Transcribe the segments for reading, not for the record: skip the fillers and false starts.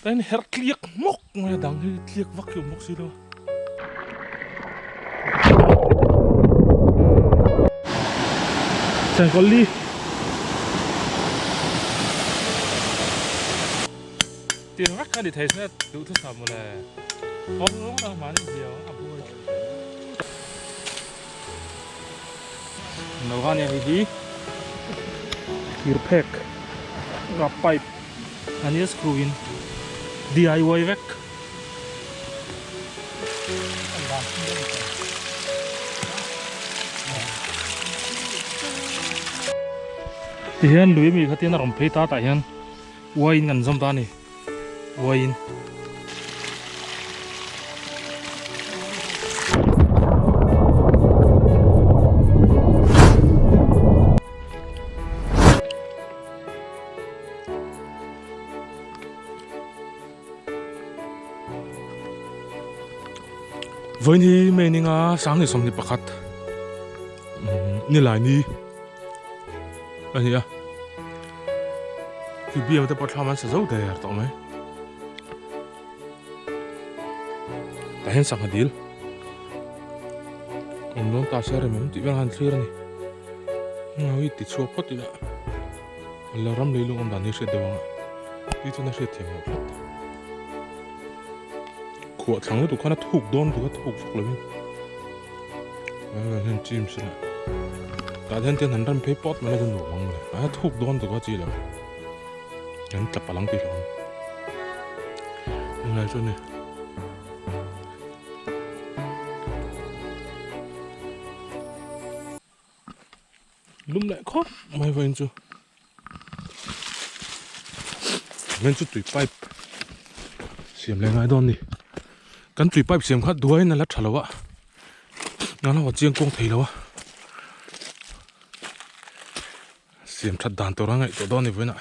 Tain her tliak hmawk mai a dang hi tliak vak hi awm bawk si lo. Chengkawl li. Tiang vek kha ni thei se duhthusam mawle. Awm rawng ang mahni zia a buai. Lo kha nia hei hi thir phek a pipe a nia screw in DIY vek. Tihian lui ami kha tian a rawn phei ta tah hian uaiin kan zawm ta a ni uaiin. Vawiin hi May ninga 2021 nilai ni a ni a khi biam te pawh thlam an sa zo der tawh mai tah hian sangha dil awm dawn ta se rem em tih vel han thlir a ni hei ti chhuak phawt ila la ram leilung awm dan hi hriat deuh ang a tih chuan a hriat thiam loh tlat khuah thlang lutuk khan a thuk dawn lutuk a thuk vak lovin ah hian chim sila tah hian tian han rem phei pawt mai la chu nuam ang mawle a thuk dawn lutuk a chi lo an tla palh ang tih hlauh ang englai chu a ni. Lum leh khawp mai vawiin chu vawiin chu tui pipe siam leh ngai dawn a ni kan tui pipe siam kha duaiin a la tha lo a a lo chiang kuang thei lo a siam that dan tur a ngaihtuah dawn a ni vawiinah.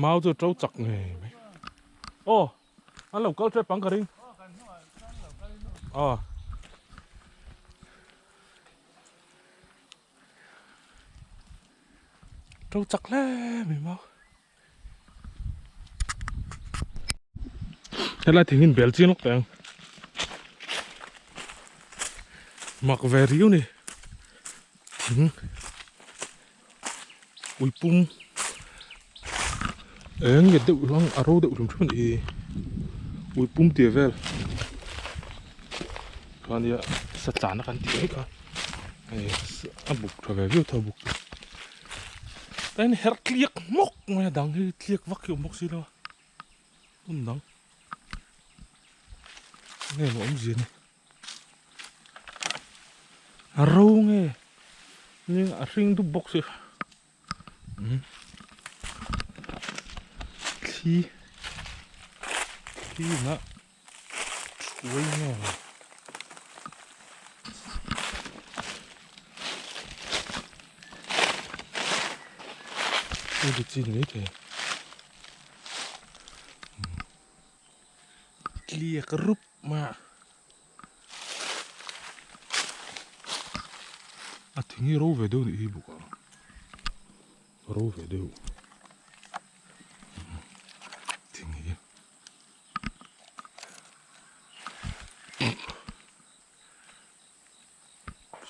Mau chu to chak ngei mai aw an lo kal tep ang ka ring aw to chak hle mai mau Helai thing in bel chiang lawk teh ang mak ve riau ni thing ui pum eng nge deuh hlawng a ro deuh hlum hlum a ni ui pum tih vel chuan nia sa tlan a kan tih mai kha hei a buk tha ve viau tho a buk chu. Ta hian her tliak hmawk mai a dang hi tliak vak hi a awm bawk si lo a hmun dang nge maw awmzia ni a ro nge nia a hring dup bawk si umm thli thli in a thuai nge maw. Hei chi ni maithei tliak rup mai a a thing hi ro ve deuh anih hi bawk a ro ve deuh thing hi.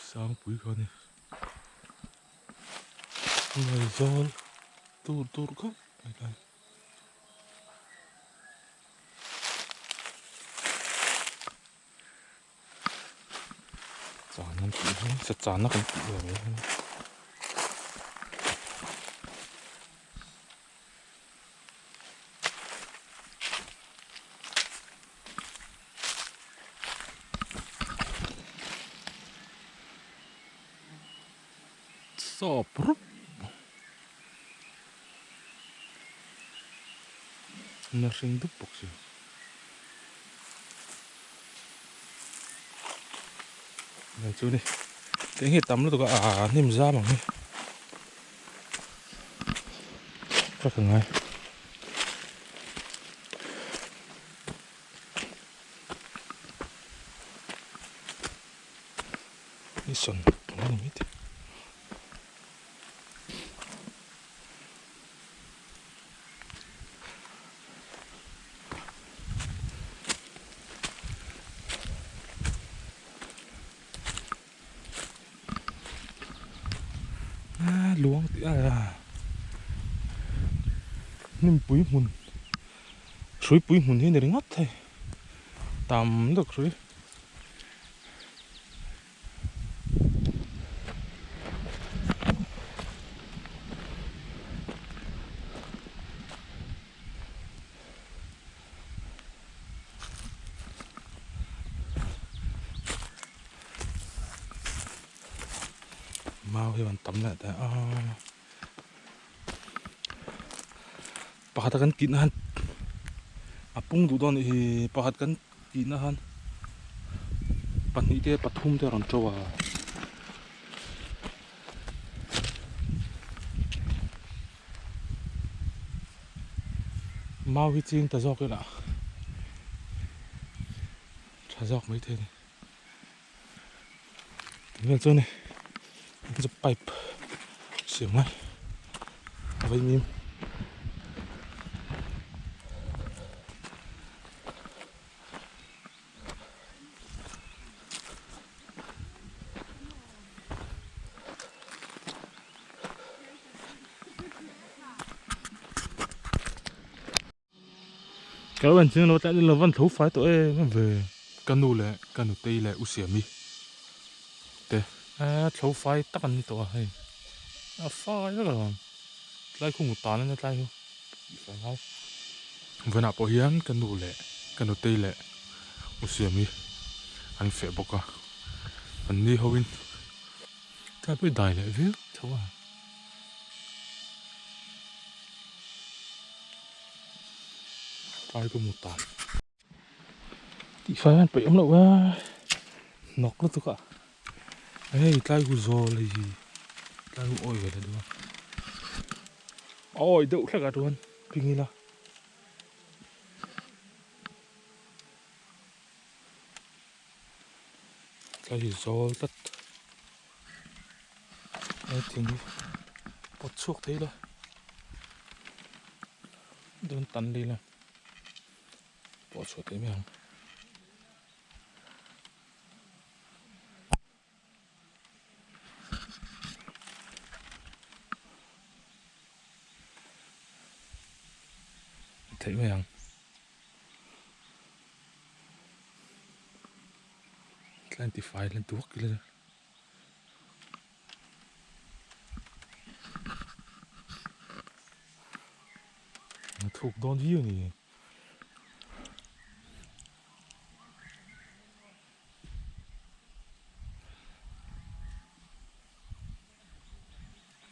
Sangpui kha a ni Ngaizawl tur tur khawp mai kha chan an tih hi sa channa kan tih ve mai hi. Sawp rup na hring dup bawk si. Hei chu ni eng hi tam lutuk a a hnim zam ang hi ka ka ngai. Ni sawn a ni mai thei. Luang tih a hnimpui hmun hruipui hmun hi a ni ringawt hei tam deuh hrui. Mau hi an tam leh ta a pakhat a kan tih na han a pung duh dawn anih hi pakhat kan tih na han pahnih te pathum te a rawn to a. Mau hi ching ta zawk ila tha zawk mai thei a ni vel chuan hei chu pipe siam ngai a vei mim. Ka lo en chiang lo tlai lo van tho fai tawh em em ve. Ka nu leh ka nutei leh u Siami te tho fai tak an ni tawh a hei a fai vek alawm tlai khu mut tan a nia tlai chu tih fai ngai. Vawiinah pawh hian ka nu leh ka nutei leh u Siami an feh bawk a an ni ho in tlai pawh hi dai leh viau tho a. Tlai ka mu ta. Tih fai hian peih awm loh a hnawk lutuk a. Hei tlai hu zawl hei hi tlai hu awi ve leh dawn a. A awi deuh hlek ah chuan ping ila. Tlai hi zawl tlat. He thing hi pawt chhuak thei la dawn tan leh ila pawh chhuah thei mai ang. Theih mai ang. Tlai tifai lan tuak ila. A thuk dawn viau a ni.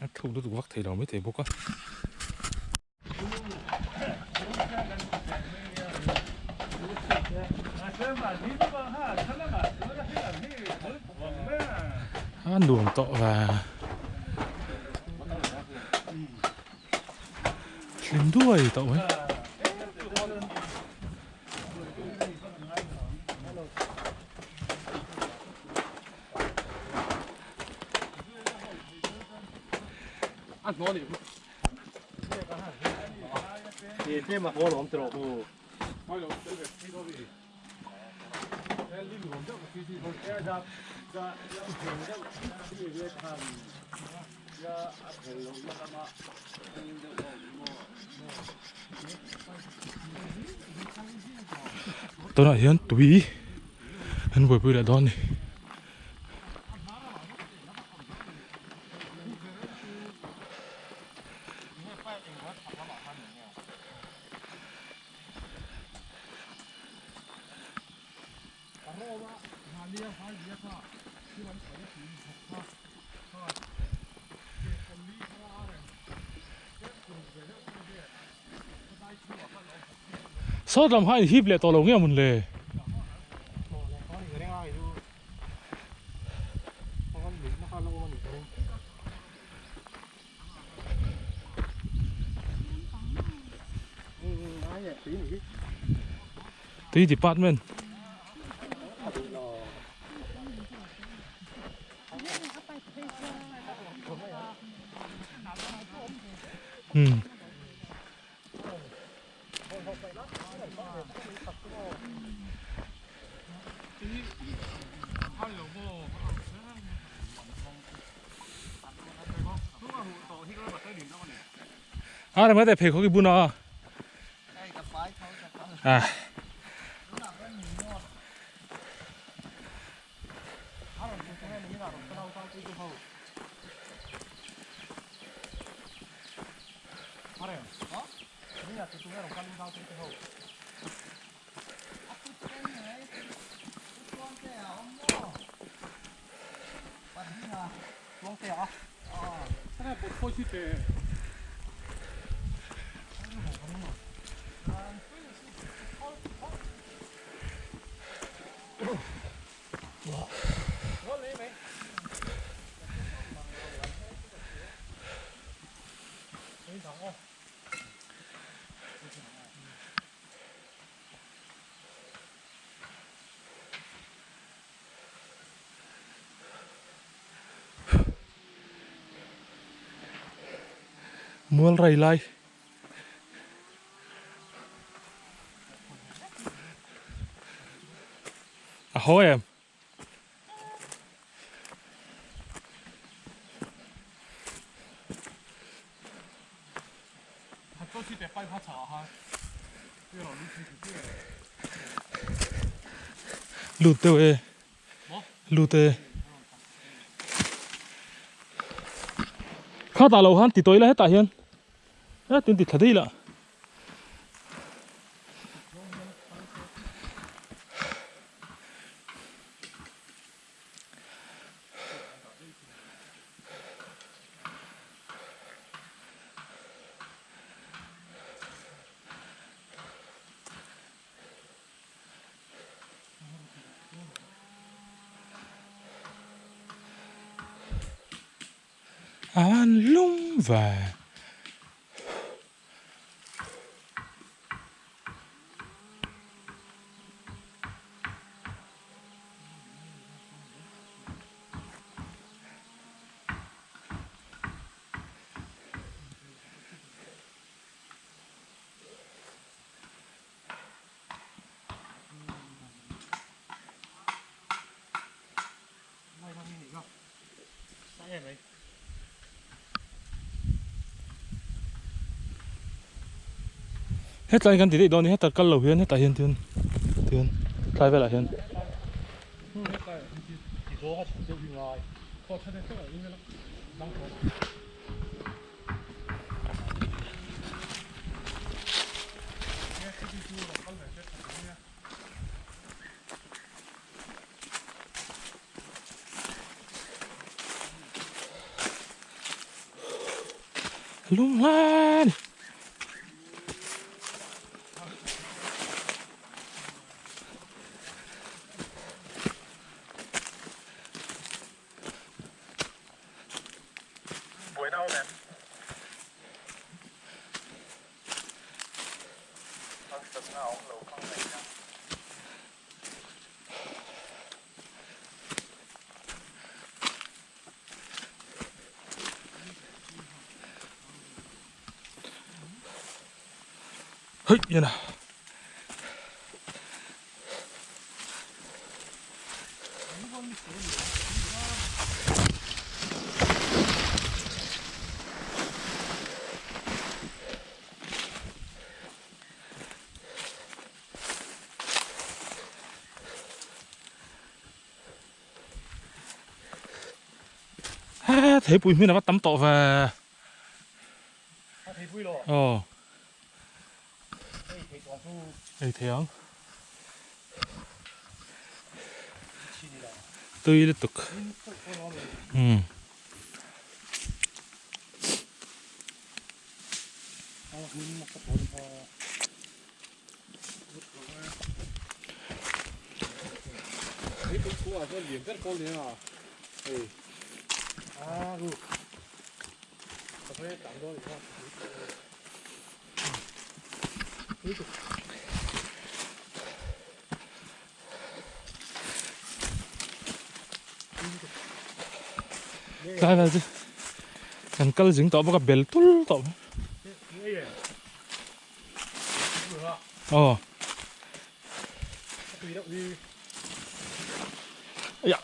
A thuk lutuk vak thei lo maithei bawk a. A nuam tawh va hlim duai tawh mai. Tunah hian tui an buaipui leh dawn a ni. Sawt lam kha a inhip leh tawh lo nge a mun le? Tui department. A rem hetah pheikhawk i bun a. Ah. Mual rai lai. A haw em? Lut deuh e. Lut e. Kha tah lo han ti tawih la hetah hian. Hetin ti thla daih lah. An lum ve. Hetlai kan ti daih dawn a ni heta kal lo hian hetah hian tihian tihian tlai velah hian. Lung hlan. Hei yana. Ha theipui hmin a va tam tawh ve. A theipui lo. Aw. Hei thei tawng chu. Ei thei ang. Tui lutuk. Um. Tlai vel chu kan kal zing tawh bawk a bel tul tawh aw ya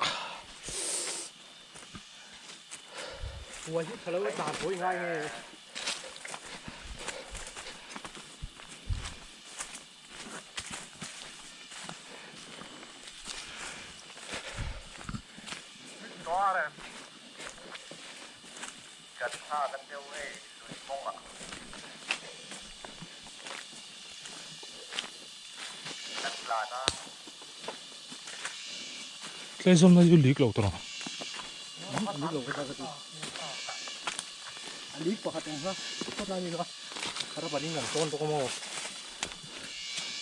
Tlai zawm na chu lik lo tawh.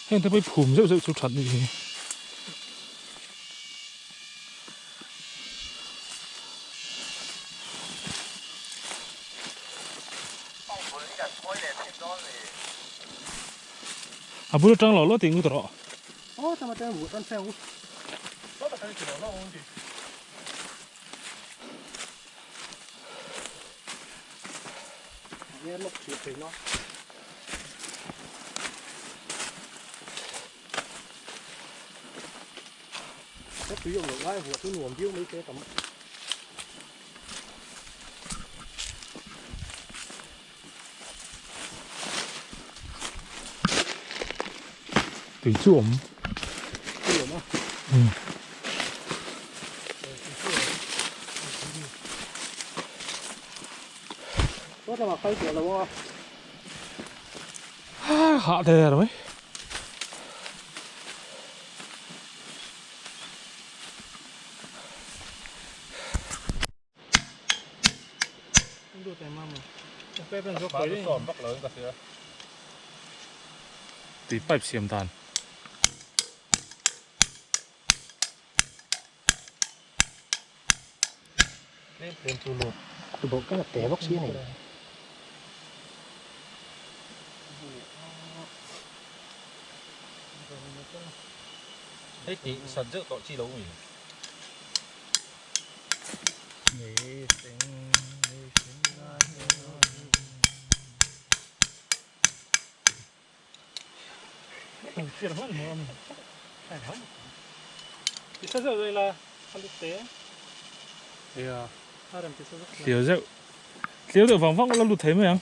Heng te pawh hi phum zeuh zeuh chu that ni hi. A bul atang lo lo tih ngut rawh. Tui chu awm. Tui awm a. Um. Saw lamah kal tawh lo a. Hah der mai. Tui pipe siam dan. Thlir zeuh thlir deuh vang vang la lut thei mai ang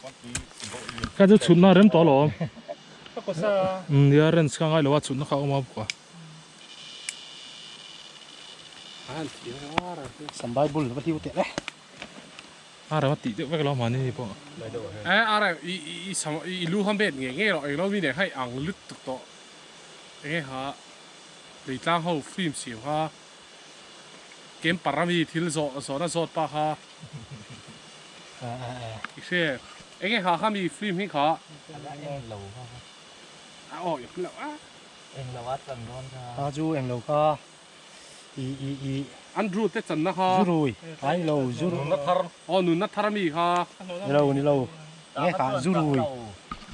ka chu chhutna a rem tawh alawm umm nia rent kha ngai lo a chhutna kha a awm a bawk a. A rem a tih deuh vek lo mahni ni pawh. E a rem i i sam i lu kha bet ngei ngei rawh englo mi nen kha i ang lut tuk tawh enge kha leitlang ho film siam kha camper ami thil zawh zawhna zawt pa kha i hre enge kha kha mi film hi kha a aw i hmu loh a. Englo a chan dawn kha. A chu englo kha. I i i. Andrew te channa kha. Zurui. Ai lo zurui. Nunna thar. Aw nunna thar ami kha. Ni lo ni lo. Nge kha zurui.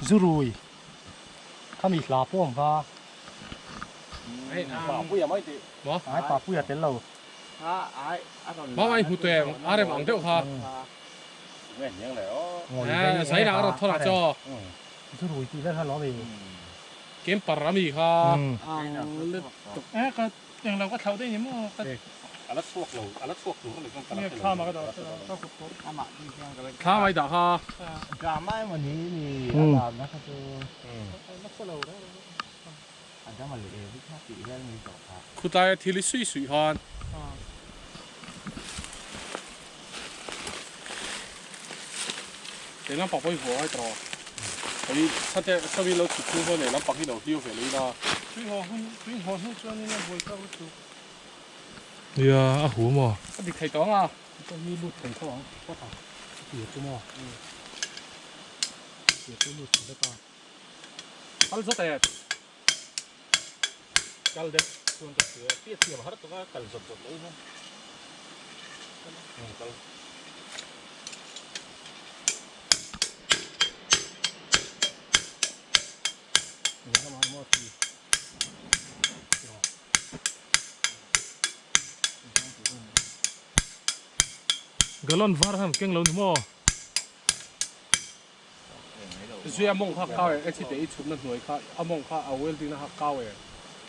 Zurui. Khami hla pawm kha. Papuia mai tih. Maw? Ai papuia tel lo. Mau ai hmu tuem a rem ang deuh kha. Eh zaina a rawn thawn ah chaw. Zurui tih vel kha lo mi. Camper ami kha. Eh ka englo ka thlauh daih ni maw ka ala chhuak lo ala chhuak tur ani chuan ka la nia thlam ah ka dah ka kut pawh thlam ai dah kha drama emaw ni ni a lam na kha chu a drama leh evi kha tih vel ni tawh kha khutlai a thil i suih suih khan lehlam pak pawh hi vuah ngai tawh hei sate sawi lo chhut chhung chuan lehlam pak hi lo hliau ve leh ila tui haw hun tui haw hnu chuanin a buai tak lutuk nia a hu maw a dik thei tawh ang a hi lut thei tho ang phawt ang tir chu maw tir chu lut thei vek a kal zawt e kal deuh chuan ka hria piat thiam har tak a kal zawt zawt lo hian kal Galon var han keng lo ni maw? Zui a mawng kha kau e, HT i chhutna hnuai kha a mawng kha a welding na kha kau e.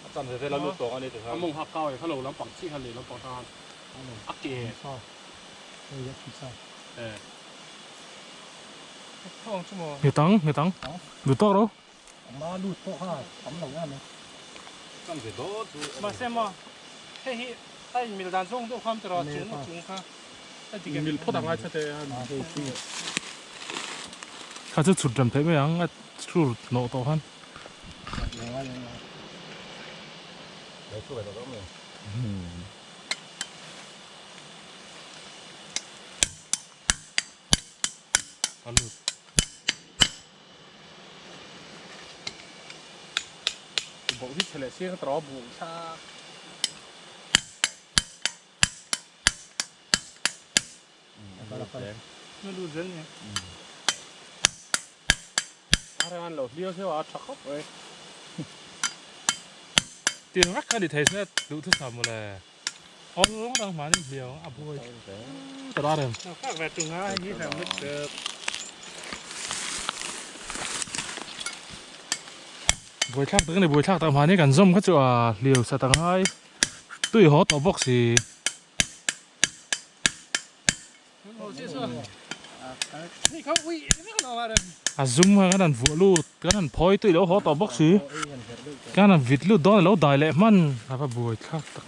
A chan ve vel a lut tawng a ni ti khan. A mawng kha kau e, kha lo lampang chi kha leh lampang tang khan a ke. Nge tang, nge tang. Lut tawk ro. Ma lut pawh kha tam lo em e. Chan ve dawn chu. Mahse maw hei hi. A in mil dan zawng deuh kha tiraw chung a chung kha a dik em? Mil phawt ang ai chate a. Kha chu chhut rem theih mai ang a thu hnawh tawh khan. A lut. Bawh hi chhe leh chiang tawh a buh thla. Na lut zel nia. A reng an lo hliau hliau a tha khawp mai. Tin vek kha ni thei se duhthusam mawle. Aw dang mahni hliau a buai ta da rem. Nó khác về trường á như là mức Buai thlak tak a ni buai thlak tak mahni kan zawm kha chu a hliau sa ta ngai tui haw tawh bawk si. A zum kha kan han vuah lut kan han phawi tui lo haw tawh bawk si kan han vit lut dawn a lo dai leh hman a va buai thlak tak.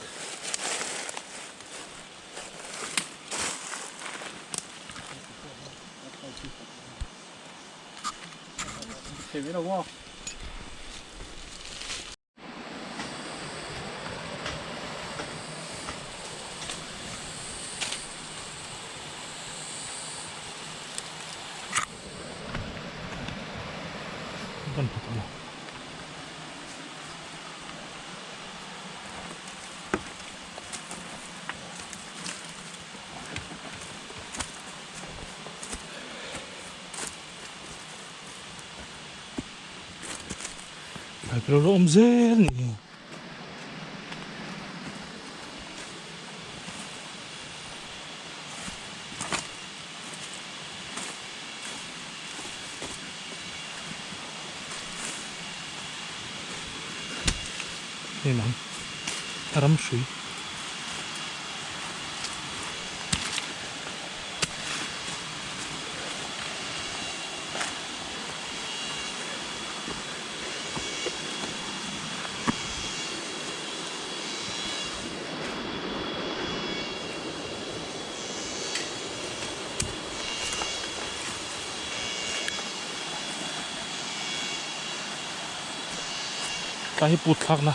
Kan pha tawh lo. Thlai lo awm zel ni. Hei mang ram hrui. Tlai hi put thlak na.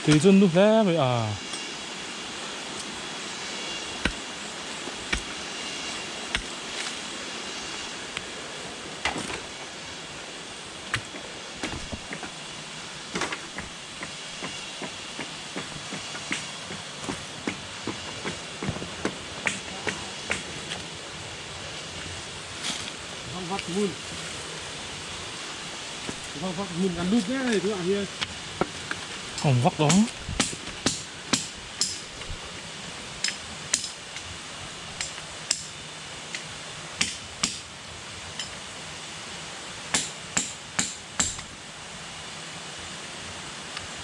Tui chu an nu hle mai a. Không vắt đó.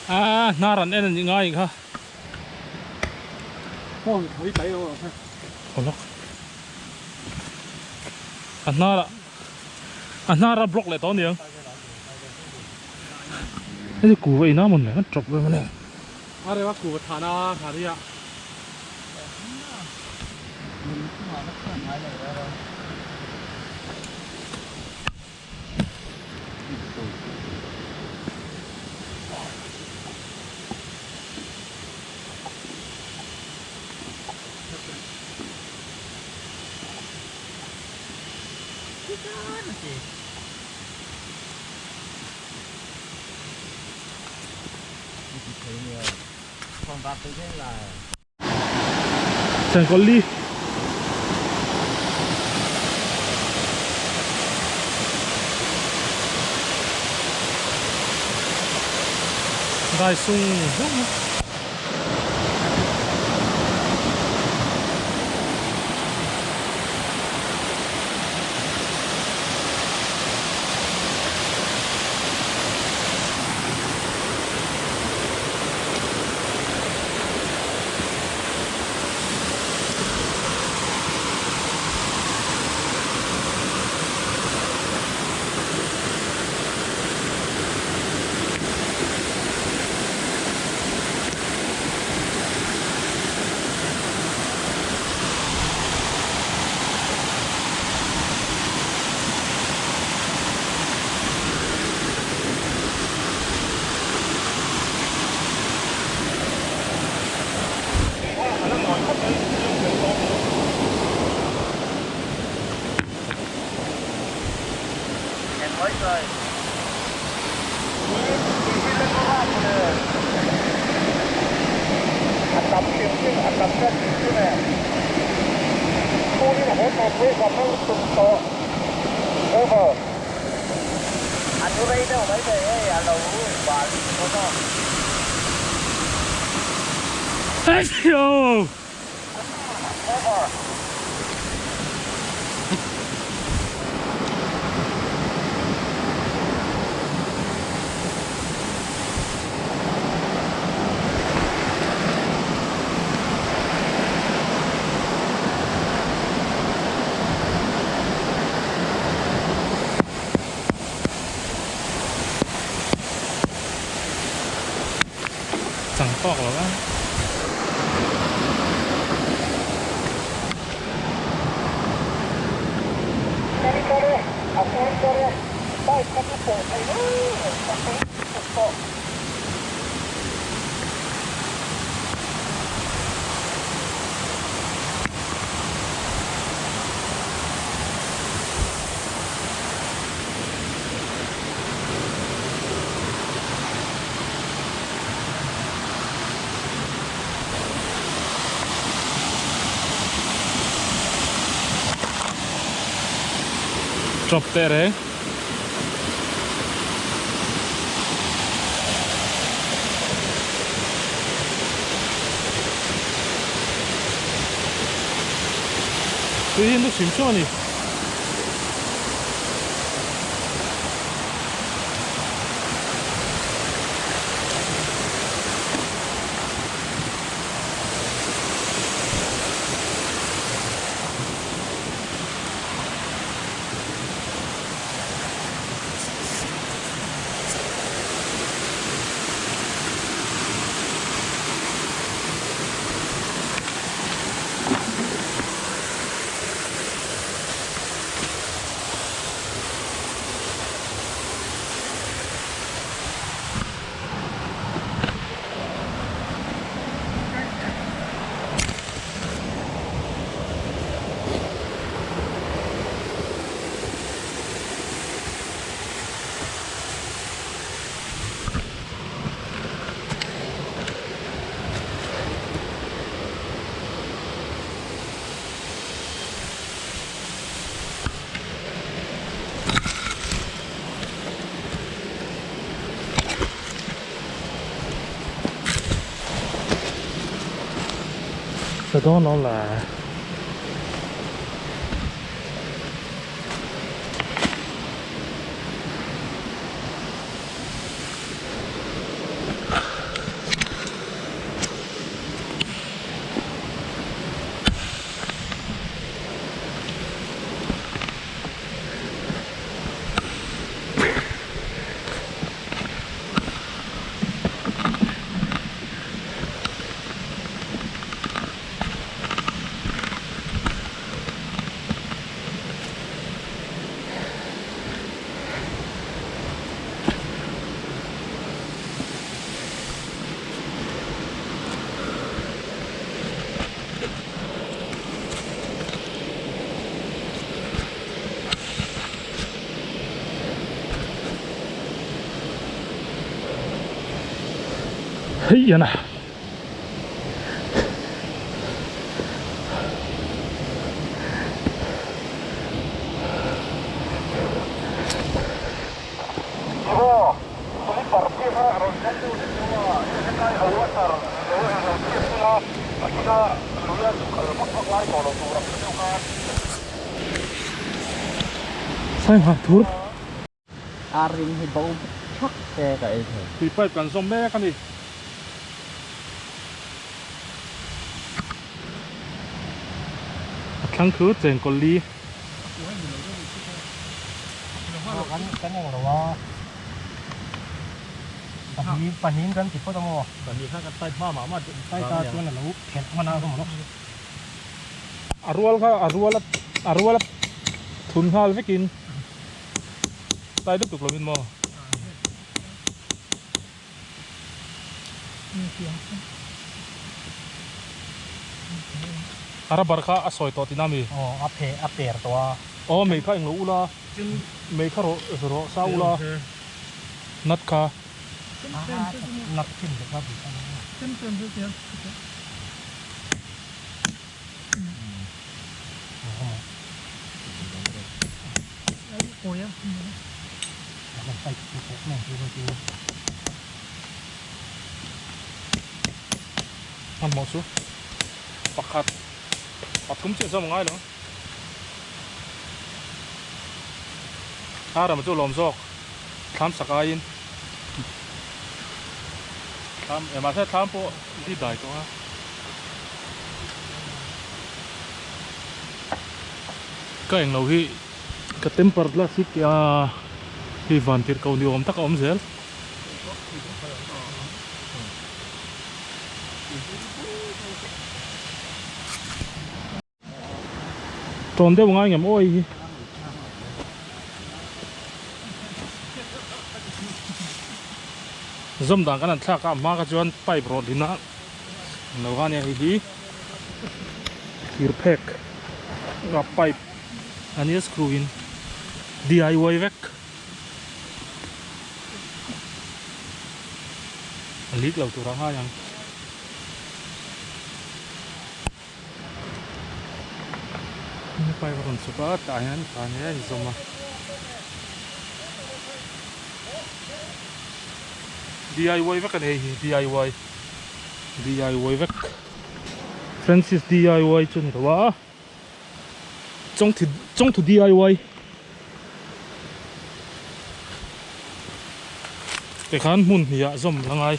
A hnar an en a ni ngai kha. A hnar ah a hnar a block leh tawh aniang. Hei chu kuva in a mawn le kan tawp vel mawn e. Changkawlh li. Dai sung vung. Chang tawk lo a. Drop teh reng. Tui hi an hrim hrim a ni. Sa dawn lo la. Hei ana. Sai hma thur. A ring hi bo thak te ka ei thei. Tui pipe kan zawm mek a ni. A thlang thu chengkawl li. Kan kan eng lo a. Pahnih pahnihin kan ti phawt a maw? Pahnih kha kan type hma mah mah Type a chuan a lo phelh hman a ka maw? A rual kha a rual a a rual a thun nghal vekin tai lutuk lovin maw? A rubber kha a sawi tawh tihna mi? Aw a phe a per tawh a. Aw mei kha englo ula mei kha rawh rawh sa ula nut kha. Hmanhmawh chu pakhat pathum chiah zawm a ngai lo. A ram chu lawm zawk thlam sak aiin thlam eh mahse thlam pawh li dai tawh a. Ka englo hi ka temper glass hi a hei van tirh ko ni awm tak a awm zel. Tawn deuh ngai ngem awi hi. Zawm dan kan han thlak a hma kha chuan pipe rawh din a lo kha ania hei hi thir phek a pipe ania screw in DIY vek a leak lo tur a ngai ang. Pipe a rawn chhuk a tah hian tah nia a inzawm a DIY vek a ni hei hi DIY DIY vek Francis DIY chu a ni lo a Chawngthu Chawngthu DIY tikhan hmun hnih ah zawm la ngai.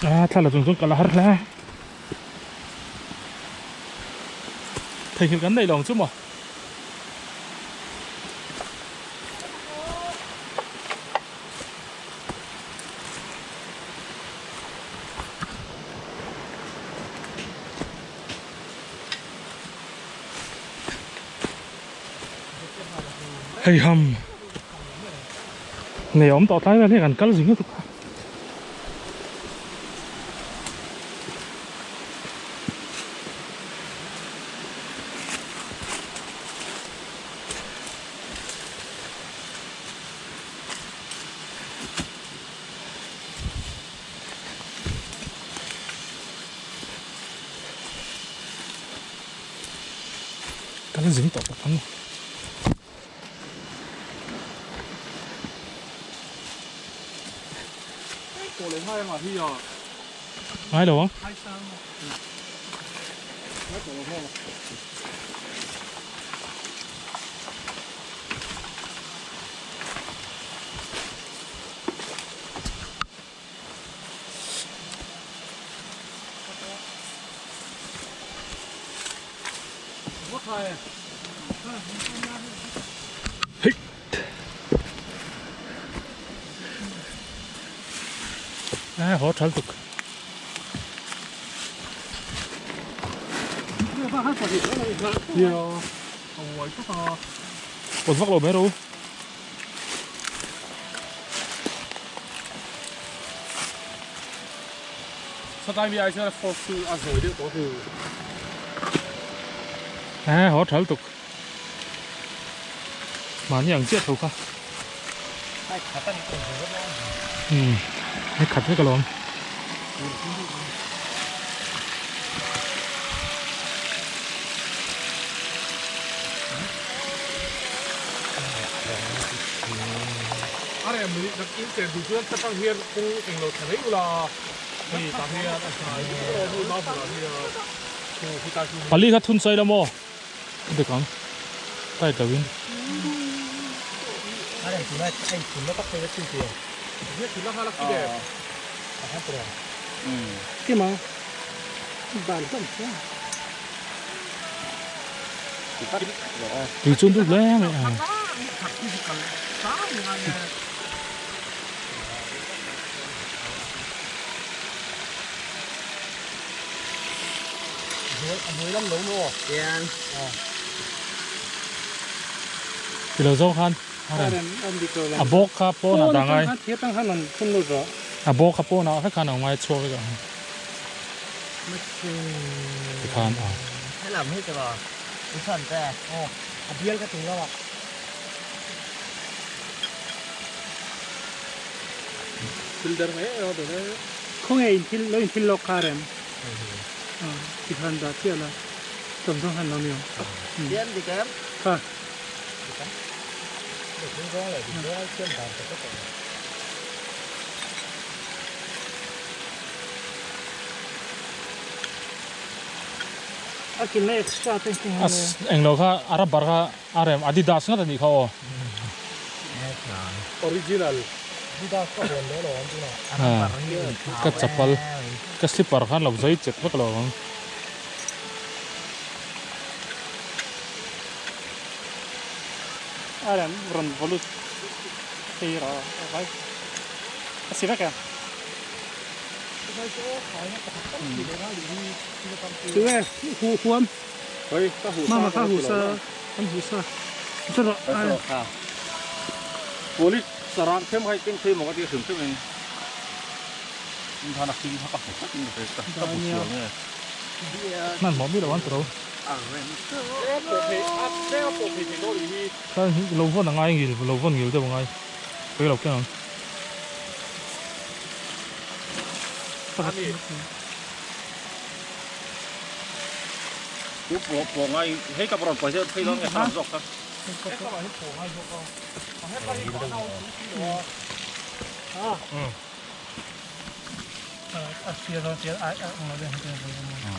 A thla la chung chuan kal a har hle. Theihnghilh kan neih lo ang chu maw. Hei ham nei awm tawh tlai vel hi kan kal zing lutuk a. Kan zing tawh bawk ang. Ngai lo ang. Haw thal tuk. Ot vak lo mai ro. Satlai mi ai chuan a force chu a zawi deuh tawh hu. Eh haw thal tuk. Mahni ang chiah tho kha. Hmm hei khat vek alawm. A rem ni dak in chen duh chuan tlang hian kawng eng lo thla mai ula hei tah hian a hnai lutuk alawm hei mau hmunah hian thu khi tlai chu. Pali kha thun sawi la maw? A dik ang tight lo in. A rem tuna a in thun na tak phei ka chhin tir. Ziak thun la nghal a khi le. A han tawh. Kima ban hlawm sia. Tui chun dut hle mai a. Ti lo zawng khan a bawk kha pawn ah dah ngai. A bawk kha pawnah vek khan a ngai chhuak vek ang. Tikhan a. Helam hi tiraw i chhan te. Aw a bial ka tum lo a. Thil der mai emaw tih mai. Khawnge in thil lo in thil lawk kha rem. Tikhan dah chiah la thawmhnaw han lo ni ang. Siam dik em? Kha. A kilna extra te hi A englo kha a rubber kha a rem Adidas ngat a nih kha aw. Original. Adidas ka huan leh lo ang tunah. Ka chapal ka slipper khan lo zai chet vek lo ang. A rem rawn valut phei rawh a vai a si vek em? Chu e hu huam mama kha hu sa an hu sa chu rawh a rem. Police sarang them hai keng thei maw ka ti a hrim hrim in in khan a hring kha ka hmu tlat in ka hre ka bu sual nge. Hmanhmawh mi lo an tiro. Lo vawn a ngai ngil lo vawn ngil deuh a ngai pui lo keng ang. Pu pawh pawh ngai hei ka rawn pawi deuh phei dawn nge kha zawk kha. A thlir dawn chian ai ai ang lo deuh hian ka ring a.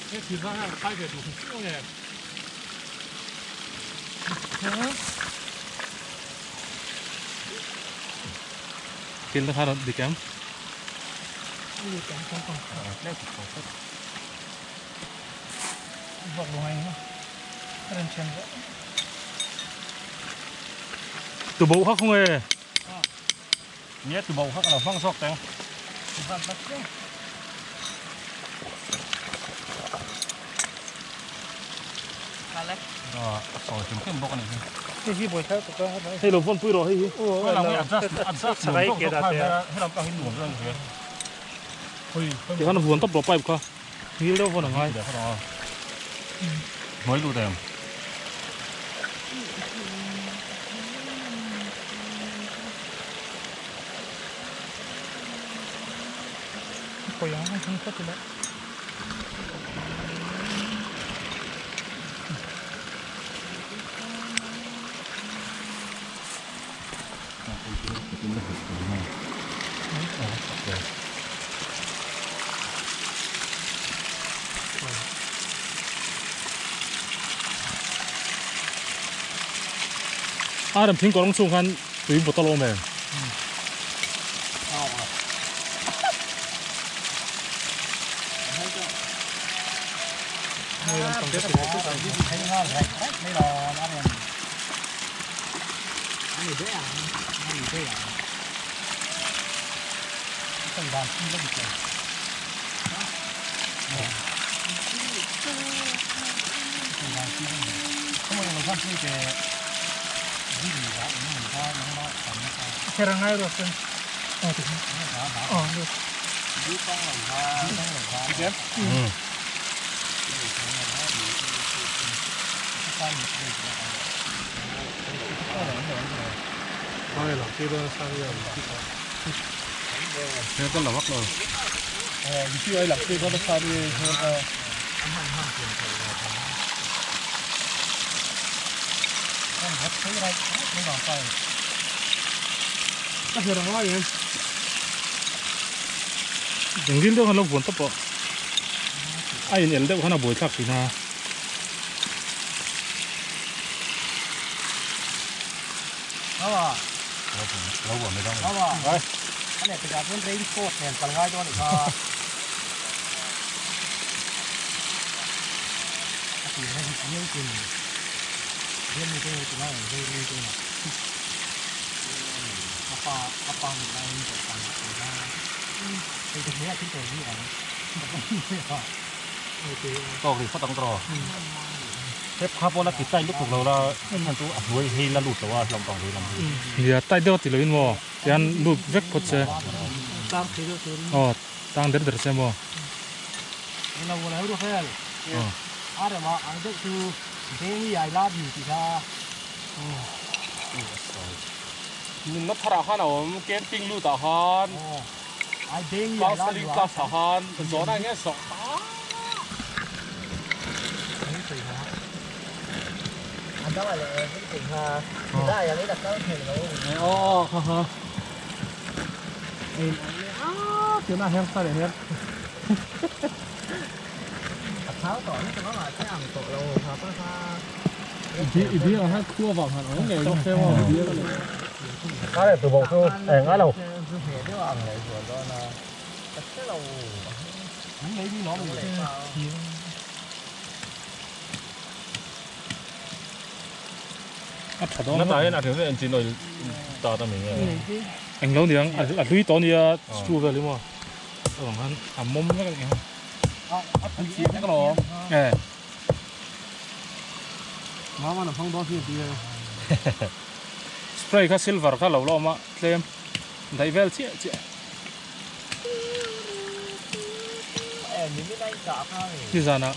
He thil zang hian khai ve duh hrim hrim ange. Thil te kha rawn dik em? Tuboh kha khawnge? Nia tuboh kha ka lo hmang zawk teng. A sawi hrim hrim bawk a nih hi. Hei hi buai thlak tak a. Hei lo vawn pui rawh hei hi. Hei lam hi adjust adjust nuam zawk zawk kha he lam pang hi nuam zawk a ni hria. Tikhan a vuan tawp rawh pipe kha. Ngil deuh vawn a ngai. Hnuai lut em? A rem thing kawrang chhung khan tui bottle a awm em? Engdil deuh khan lo vuan tawp pawh a in el deuh khan a buai thlak thin a. Tawk ri phawt ang tawh. He kha pawh la ti tight lutuk lo la en chu a hnuai hei la lut lo a hlawm pang vei lam hi. Nia tight deuh a ti loin maw tian lut vek phawt se. Tang thei deuh turin. Aw tang der der se maw. Lo lo ru hel. A rema ang deuh chu Bengi I love you tih kha. Nunna tharah khan a awm camping lut ah khan counselling class ah khan zawhna eng nge zawh I biang ah khan khua vang han awm ngei bawk se maw i biang a ni. A tha dawn Na ta hian a thil engine oil ta ta mi nge. Eng lo niang a hlui tawh nia screw vel hi maw a vang khan a mawm vek a ni ang. A pui chiah vek alawm. E. Mama na hmang dawn hi a ti e. Spray kha silver kha lo la awm a tlem daih vel chiah chiah. Nizan ah.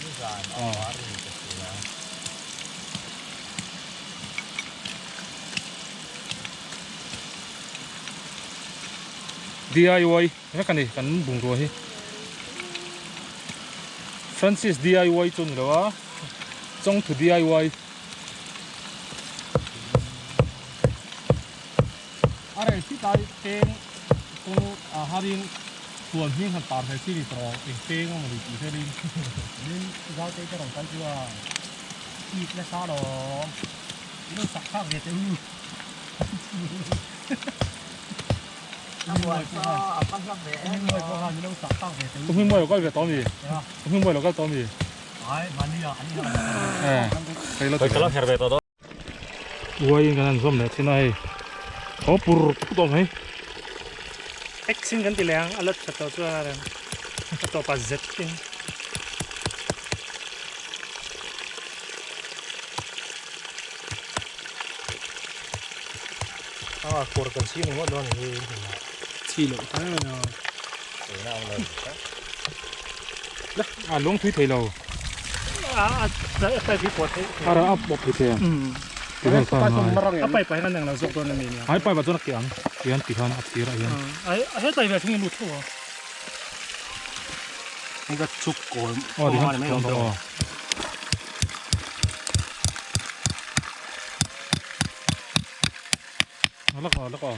DIY vek a ni kan bungrua hi. Francis DIY chu a ni lo a. Chawngthu DIY. A rei si tlai peng kawng ah harin huan hming han tar ve chi ni tawh eng peng a mawni tih velin. Min Zautei te rawn kal chu a it nasa lawm. In lo sak thlak ve teh u. Kum hi mawi lo kal ve tawh mi? Kum hi mawi lo kal tawh mi? Uaiin kan han zawm leh thin a hei. Tho pur pur tawh mai. X in kan ti leh ang a la tha tawh chuan a rem a tawp a Z in. A kawr kan chhing ringawt dawn a ni hi. Chhi loh kha em a. A lung thui thei lo. A a a pipe hi pawt thei. A a pawt thei thei ang. A pipe ah hian an englo zawk dawn a mi nia. Ai pipe ah chuan a keh ang. Tihian ti khan a thir ah hian. A hetlai ve thleng in lut tho a. Hei ka chuk kawl. Aw ti khan chuk kawl aw. Lak aw lak aw.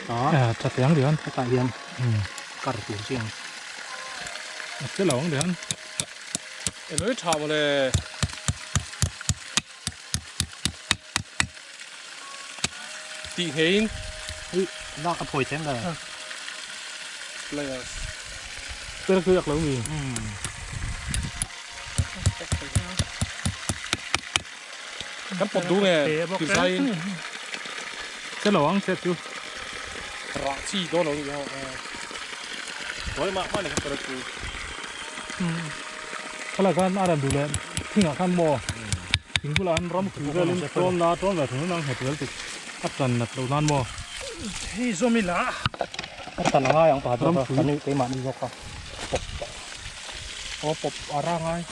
Ta. Tha te ang ti khan. Hetah hian kar tur chi ang. A che lo ang ti khan. Eng tha mawle. Tih ngeiin. Hei lak a phawi them le. Players. Pera khi yak lo mi. Kan pawt duh nge design. Che lo ang che chu. Rah chi dawn lo ni ho. Tuai mah mah ni kha pera chu. Khala khan a ran duh leh thingah khan maw thing bulah an ram pui velin tawn la tawn ve thung nang nghet vel tuk a tan nat loh nan maw. Hei zawm ila. A tan a ngai ang pakhat zawk a kan keimah ni zawk a pawp aw pawp a ra ngai.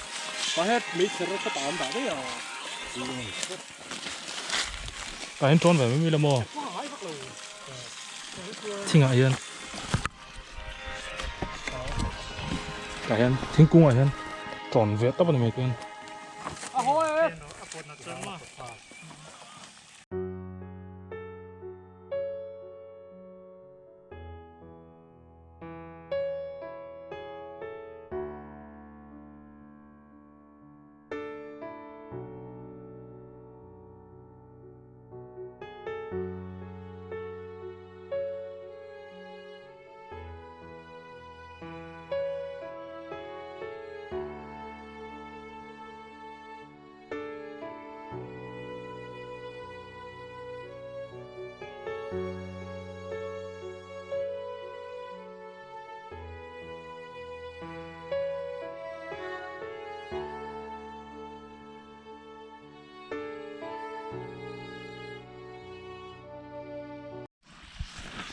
Pahet meichher kha ta an dah daih a. Tah hian tawn ve mai mai ila maw thingah hian. Tah hian thingkungah hian tawn ve tawp a ni mai chuan.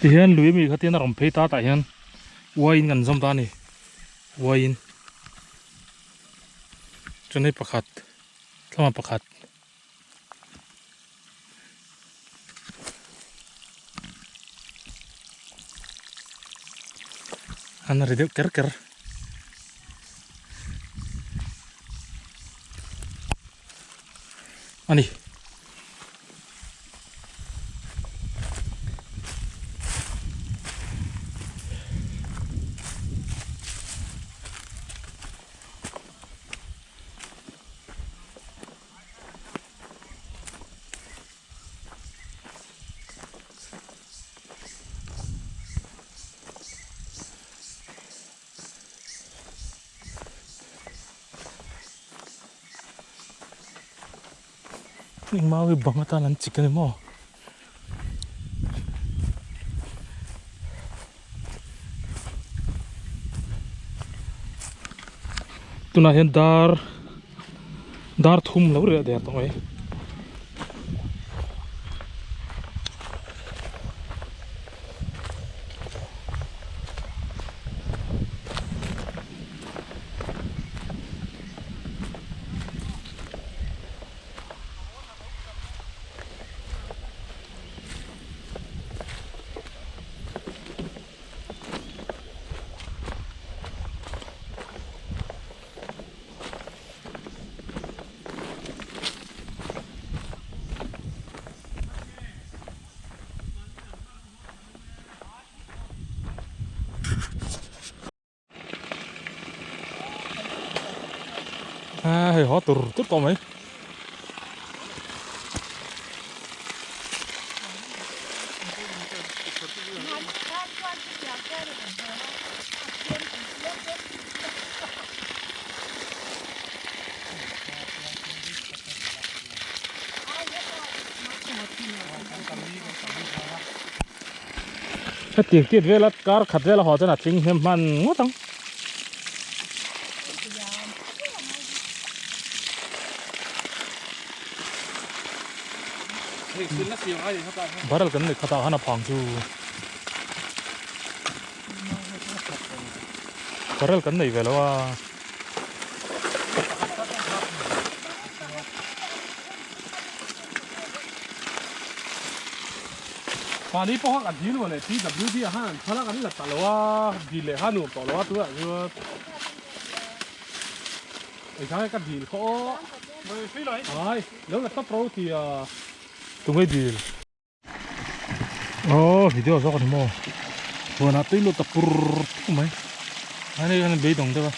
Tihian lui ami kha tian a rawn phei ta tah hian uaiin kan zawm ta a ni uaiin chuan hei pakhat thlama pakhat. An ri deuh ker ker. A ni. Engmah hi bang atan an chik a ni maw? Tunah hian dar dar thum lo reh der tawh mai. A hei haw tur tur tawh mai. Hetiang tiat vela kar khat vela haw chuan a tling hnem hman ngawt ang. Barrel kan neih khatah khan a phang chu barrel kan nei ve lo a. Mahni pawh kha kan dil maw le PWD ah khan an phal a kan la ta lo a dil leh kha nuam tawh lo a tunah chuan engthang nge ka dil kha aw ai lo la tawp ro ti a. Tunge dil? Aw video zawk a ni maw huanah tui lut a pur pur mai a ni hian beidawng deuh a.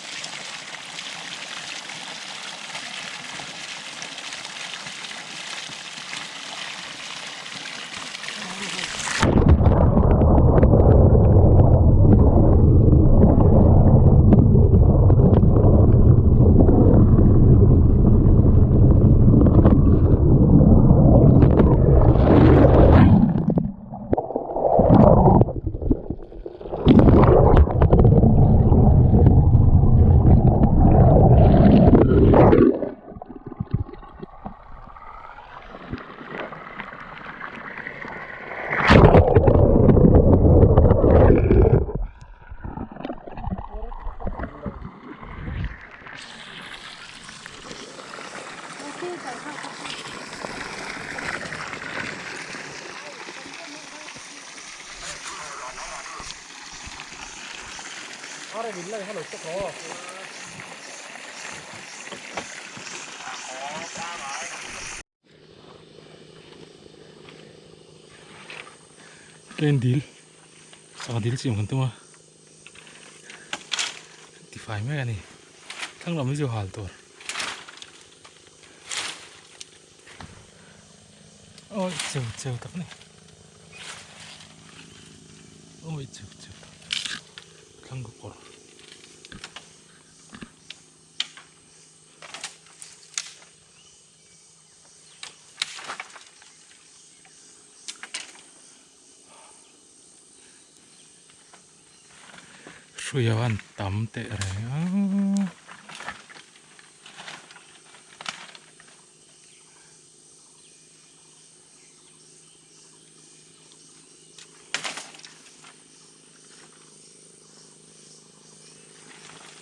Tlem dil sangha dil siam kan tum a tifai mek a ni thlang lam hi chu hal tur awi cheu cheu tak a ni awi cheu cheu tak thlang ka kawr. Hruai a an tam teh reng a.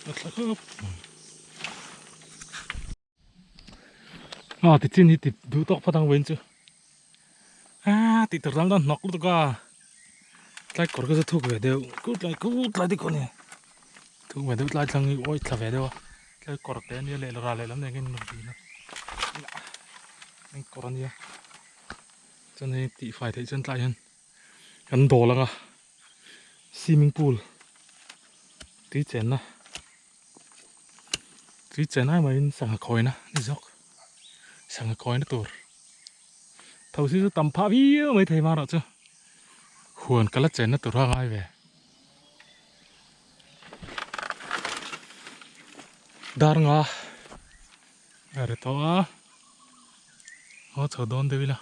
A thla khawp mai. A ti chin hi ti duh tawk phawt ang vawiin chu a tih tur lam dawn hnawk lutuk a tlai kawr ka chu thuk ve deuh kut lai kut lai te kawh a ni thuk ve deuh tlai thlang hi awi thla ve deuh a tlai kawr te ania leh ral lehlam nen khan in rawn a kawr ania chuan hei tihfai theih chuan tlai hian kan dawl ang a swimming pool tui chenna tui chen ai maiin sangha khawina ni zawk sangha khawina tur tho si chu tam phah viau mai thei marawh chu huan ka la chenna tur a ngai ve dar nga a ri tawh a haw chho dawn deuh ila.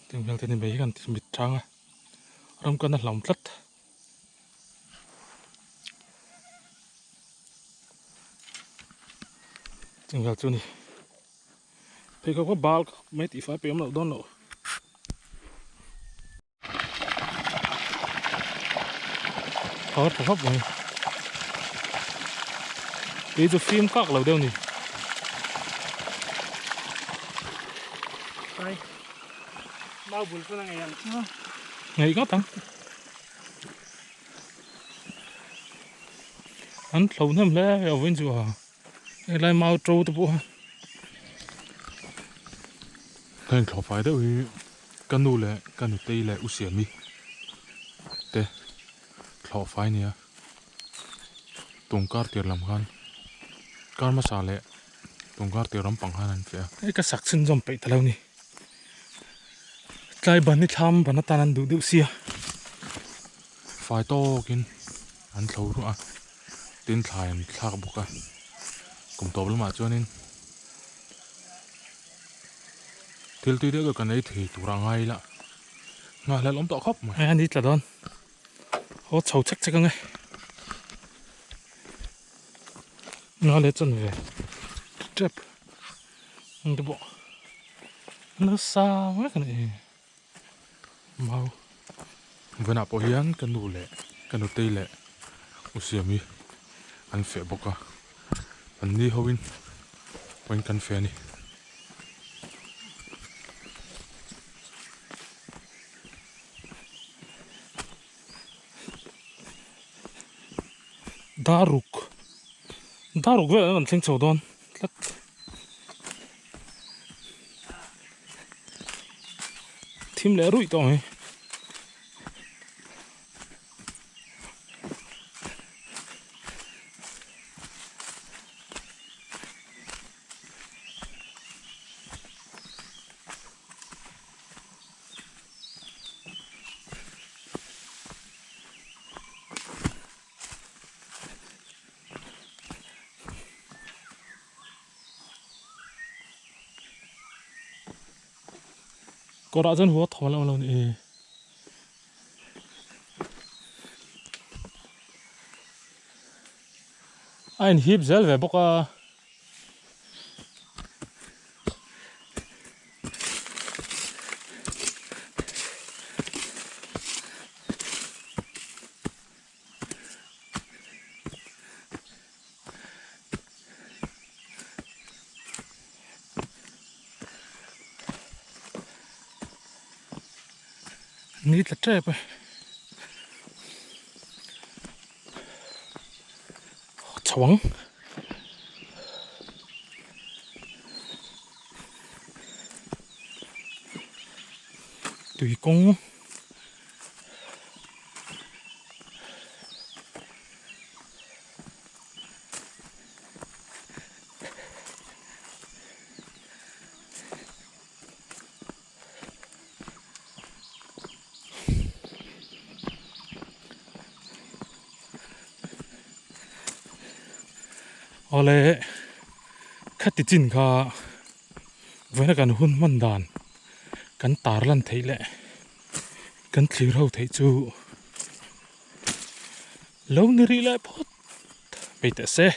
Tin hmel te ni mai hi kan ti mit chang a ram kan a hlauh tlat. Tin hmel chu ni pheikhawk kha bal mai tih fai pawh awm loh dawn loh. Thar tha khawp mai tui chu fim kak lo deuh a ni. Ai mau bul chu na ngei ang chu. Ngei ngawt ang. An thlo hnem hle a vawiin chu a helai mau to te pawh a. Ka inthlawh fai deuh hi. Ka nu leh ka nutei leh u Siami te thlawh fai nia tungkar tir lam khan kar hmasa leh tungkar tir lam pang khan an fiah a. Hei ka sak chhunzawm peih ta lo ni. Tlai ban hi thlam ban atan an duh deuh sia. Fai tawkin an thlo ruah a, tin thlai an thlak bawk a, kum tawp lamah chuanin. Thil tui deuh deuh kan ei thei tur a ngai ila nghahhlelh awm tawh khawp mai. Hei a ni tla dawn haw chho chek chek ang e nga leh chuan ve tep ang te pawh nasa vek a ni mau vawiinah pawh hian ka nu leh ka nutei leh u Siami an feh bawk a an ni ho in vawiin kan feh a ni. Daruk daruk velah an thleng chho dawn tlat. Thim leh ruih tawh mai. Kawrah chuan huat thaw lo lo ni e. A inhip zel ve bawk a. Ni tla tep e. Chho ang. Tui kawng. Awle khati chin kha vawiina kan hun hman dan kan tar lan theih leh kan thlir ho theih chu lo ni rih leh phawt mai teh se.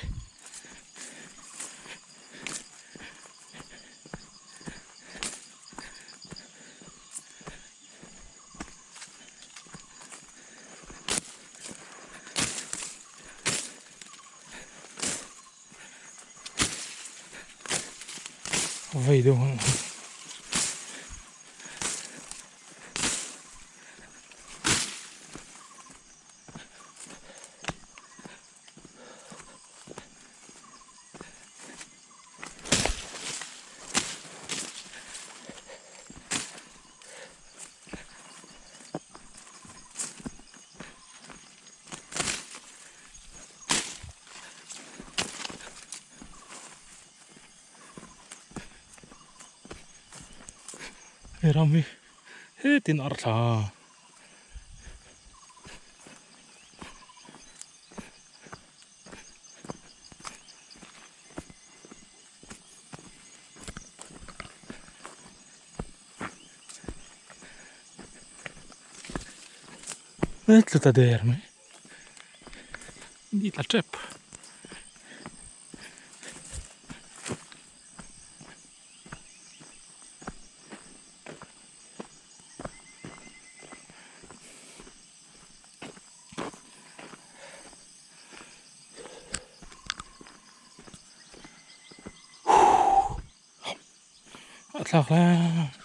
Vei deuh ang. He ram hi hetin ar thla a tlu ta der mai ni tla tep. A thlak hle.